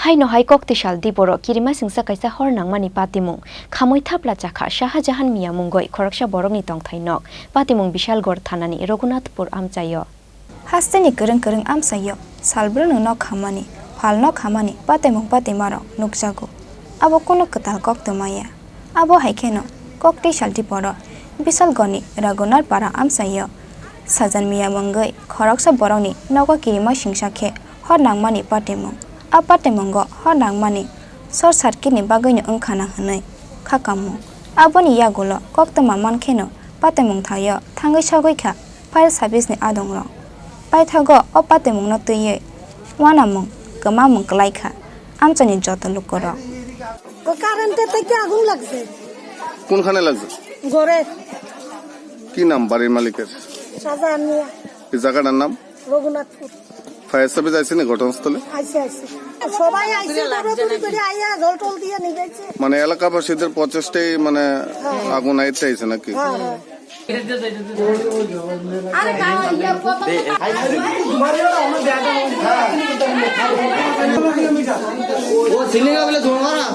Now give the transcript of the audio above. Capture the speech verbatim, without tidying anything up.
Haino hai Koktisal Diporo kirima singsa kaisa hor nangmani patimung khamwi thapla chakha Shah Jahan Miya mungwi khoroksa borokni tongthai nok, patimung Bishalgarh thanani Raghunathpur amchaio. Hasteni kwrwng kwrwng amchaio salbrwngno nok khamani, phalno khamani patimung patimarok nukjago. Abo kunu kwtal koktwma ya. Abo hai kheno Koktisal Diporo Bishalgarhni Raghunath Para amchaio Sajan Miya mungwi khoroksa borokni nogo kirima singsa khe hor nangmani patimung. A patimungo hor nangmani short circuitni bagwino wngkhana hwnwi khakamung. Aboni yagulo koktwma mankheno patimung thaio thangwi sogwi kha fire service ni adongrok. Paithago o patimungno twiwi uanamung kwmamung kwlai kha amchaini joto lukurok. ও কারেন্টের থেকে আগুন লাগছে। কোনখানে লাগছে? ঘরে। কি নাম বাড়ির মালিকের? শাহজাহান মিয়া। এই জায়গাটার নাম? রঘুনাথপুর। ফায়ার সার্ভিস আইসেনি ঘটনাস্থলে? আইসে, আইসে। সবাই আইসে, দৌড়াদৌড়ি করে আইয়া জল টল দিয়ে নিয়ে যাইছে। মানে এলাকাবাসীদের প্রচেষ্টায় মানে হ্যাঁ। আগুন আয়ত্তে আইছে নাকি? হ্যাঁ, হ্যাঁ। ও সিলিং বলে ধোঁয়া না।